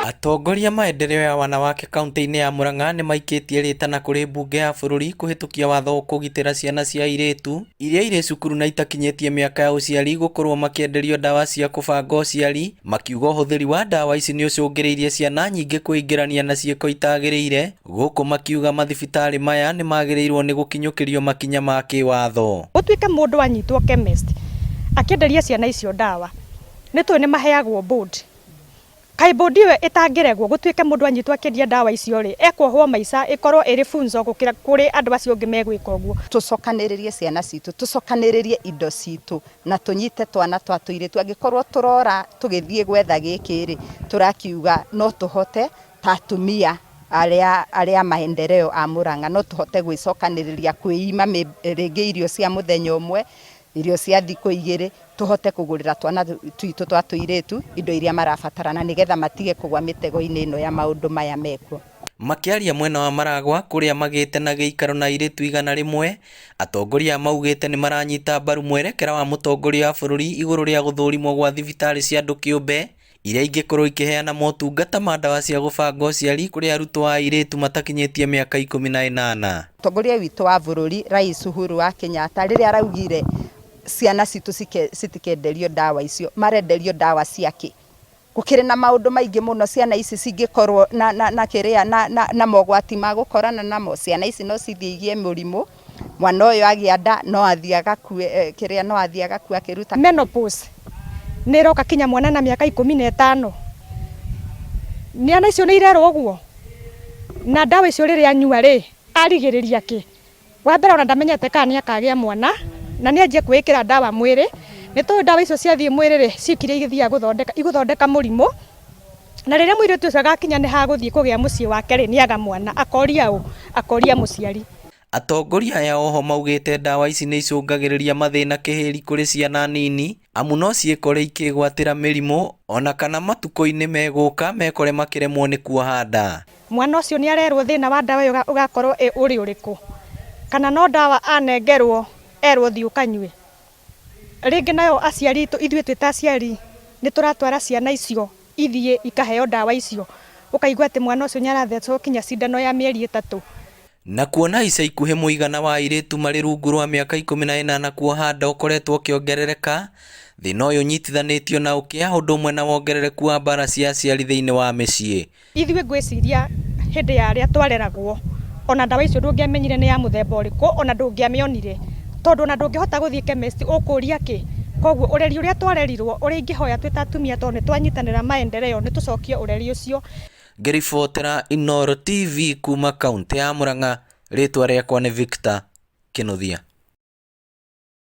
Atongoria maendeleo ya wanawake kaunti-inĩ ya Murang'a nĩmaikĩtie rĩtana kũrĩ mbunge ya bũrũri kũhĩtũkia watho ũkũgitĩra ciana cia airĩtu iria irĩ cukuru na itakinyĩtie mĩaka ya ũciari gũkorwo makĩenderio ndawa cia kũbanga ũciari, makiuga ũhũthĩri wa ndawa ici nĩũcũngĩrĩirie ciana nyingĩ kwĩingĩrania na ciĩko itagĩrĩire, gũkũ makiuga mathibitarĩ maya nĩmagĩrĩirwo nĩ gũkinyũkĩrio makinya ma kĩwatho. Gũtuĩke mũndũ anyitwo chemist akĩenderia ciana icio ndawa, nĩ tũĩ nĩ maheagwo board. Kaĩ board ĩyo ĩtangĩregwo gũtuĩke mũndũ anyitwo akĩendia ndawa icio rĩ, ekuohwo maica ĩkorwo ĩrĩ funzo gũkĩra kũrĩ andũ acio angĩ megwĩka ũguo. Tũcokanĩrĩrie ciana citũ, tũcokanĩrĩrie indo citũ na tũnyite twana twa tũirĩtu. Angĩkorwo tũrora tũgĩthiĩ gwetha gĩkĩ rĩ, tũrakiuga no tũhote ta atumia arĩa arĩa maendeleo a Murang'a, no tũhote gwĩcokanĩrĩria kwĩima rĩngĩ irio cia mũthenya ũmwe, irio cia thikũ igĩrĩ, tũhote kũgũrĩra twana twitũ twa tũirĩtu indo iria marabatara na nĩgetha matige kũgwa mĩtego-inĩ ĩno ya maũndũ maya mekuo. Makĩaria mwena wa Maragwa kũrĩa magĩte na gĩikaro na airĩtu 100, atongoria aya maugĩte nĩmaranyita mbaru mwerekera wa mũtongoria wa bũrũri igũrũ rĩa gũthũrimwo gwa thibitarĩ cia andũ kĩũmbe iria ingĩkorwo ikĩheana motungata ma ndawa cia gũbanga ũciari kũrĩ arutwo a airĩtu matakinyĩtie mĩaka 18. Mũtongoria witũ wa bũrũri Rais Uhuru wa Kenyatta rĩrĩa araugire ciana citũ citikenderio ndawa icio, marenderio ndawa ciakĩ? Gũkĩrĩ na maũndũ maingĩ mũno ciana ici cingĩkorwo na, na, na kĩrĩa na, na, na mogwati ma gũkorana namo. Ciana ici no cithiĩ igĩe mũrimũ, mwana ũyũ agĩa nda no athiĩ agakue, kĩrĩa no athiĩ agakue akĩruta. Menopause nĩ ĩroka kinya mwana na mĩaka 15. Ciana icio nĩ irerwo ũguo na ndawa icio rĩrĩa anyua rĩ, arigĩrĩria kĩ? Wa mbere ona ndamenyete kana nĩ akagĩa mwana na nĩ anjie kwĩĩkĩra ndawa mwĩrĩ. Nĩ tũĩ ndawa icio ciathiĩ mwĩrĩ rĩ, cikiria igĩthiaga gũthondeka, igũthondeka mũrimũ, na rĩrĩa mũirĩtu ũcio agakinya nĩ hagũthiĩ kũgĩa mũciĩ wake rĩ, nĩ aga mwana, akoria ũ? Akoria mũciari. Atongoria aya oho maugĩte ndawa ici nĩ icũngagĩrĩria mathĩna kĩhĩri kũrĩ ciana nini amu no ciĩkore ikĩgwatĩra mĩrimũ ona kana matukũ-inĩ megũka mekore makĩremwo nĩ kuoha nda. Mwana ũcio nĩ arerwo thĩna wa ndawa ĩyo ũgakorwo ũrĩ ũrĩkũ, kana no ndawa anengerwo erwo thiĩ ũkanyue. Rĩngĩ nayo aciari, ithuĩ twĩ ta aciari nĩ tũratwara ciana icio ithiĩ ikaheo ndawa icio, ũkaigua atĩ mwana ũcio nĩ arathecwo kinya cindano ya mĩeri 3. Na kuona ica ikuhĩ mũigana wa airĩtu marĩ rungu rwa mĩaka 18 kuoha nda ũkoretwo ũkĩongerereka, thĩna ũyũ ũnyitithanĩtio na ũkĩa ũndũ ũmwe na wongerereku wa mbara cia aciari thĩinĩ wa mĩciĩ. Ithuĩ ngwĩciria hĩndĩ ya arĩa twareragwo, ona ndawa icio ndũngĩamenyire nĩ ya mũthemba ũrĩkũ, ona ndũngĩamĩonire, tondũ ona ndũngĩhota gũthiĩ chemist ũkũria kĩ. Koguo ũreri ũrĩa twarerirwo, ũrĩa ingĩhoya twĩ ta atumia tondũ nĩ twanyitanĩra maendeleo, nĩ tũcokie ũreri ũcio. Ngĩribotera Inooro TV kuma kaũntĩ ya Murang'a, rĩtwa rĩakwa nĩ Victor Kĩnuthia.